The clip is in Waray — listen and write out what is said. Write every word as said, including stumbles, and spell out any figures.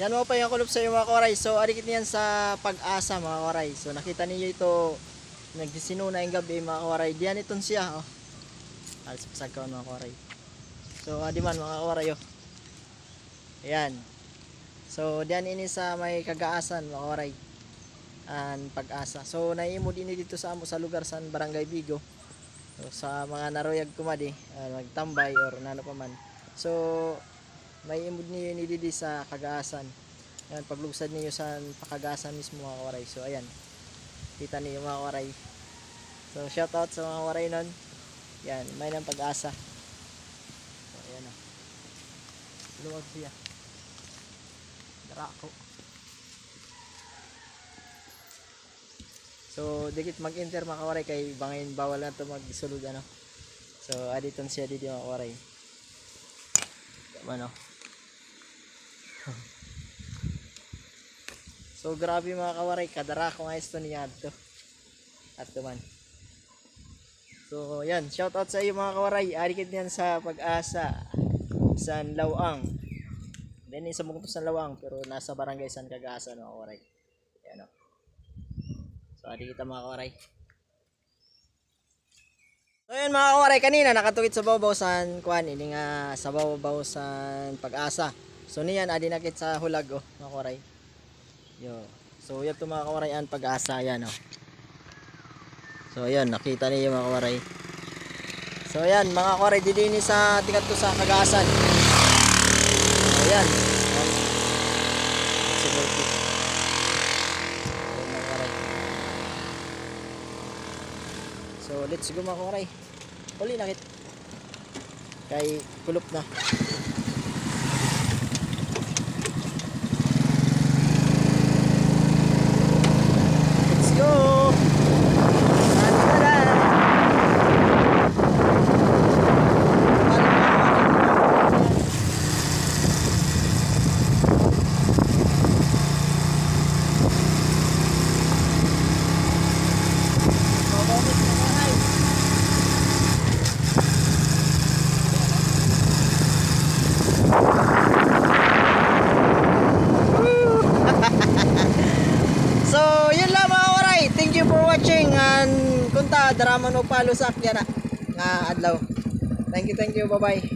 Yan, maupay nga kulop sa iyo, mga kawaray. So, adi kita niyan sa Pag-asa, mga kawaray. So, nakita niyo ito, nagdisinuna yung gabi, mga kawaray. Diyan iton siya, oh. Alis pasagkaon, mga kawaray. So, adi man, mga kawaray, oh. Ayan. So, diyan ini sa may Kagaasan, mga kawaray. An Pag-asa. So, naiimod ini dito sa amo sa lugar sa Barangay Bigo. So, sa mga naruyag kumadi, ah, nagtambay or nano pa man. So, may imod niyo ini didi sa Kagaasan. Yan, paglugsad niyo sa Pakagasan mismo, mga kawaray. So, ayan. Kita niyo, mga kawaray. So, shout out sa mga kawaray nun. Yan, may nang Pag-asa. So, ayan o. Luwag siya. Darako. So, dikit mag-enter, mga kawaray, kay bangin bawal na to magsulod, ano. So, aditon siya didi, mga kawaray. Ano? So, grabe, mga kawaray, kadarako nga isto niya adto. Adto man. So, yan, shout out sa iyo, mga kawaray. Adi kita niyan sa Pag-asa, San Lawang. Then, isa bukto San Lawang, pero nasa barangay San Kagaasan, mga kawaray. Yan o. So, adi kita, mga kawaray. So, yan, mga kawaray, kanina nakatukit sa bawbaw san kuan, ini nga sa bawbaw san Pag-asa. So, niyan, adi nakit sa hulag, oh, mga kawaray. Yo. So, yan to, mga kawaray, an Pag-asa, yan, oh. So, yan, nakita niyo, mga kawaray. So, yan, mga kawaray, didi ini sa tikadto sa Kagaasan. So, yan. Yan. Yan si Boy Pete. So, mga kawaray. So, let's go, mga kawaray. Uli na kit. Kay kulop na. Let's go! So, yun lang, mga kawaray. Thank you for watching, and kunta, dara man mo follow sa akyan na nga adlaw. Thank you, thank you. Bye-bye.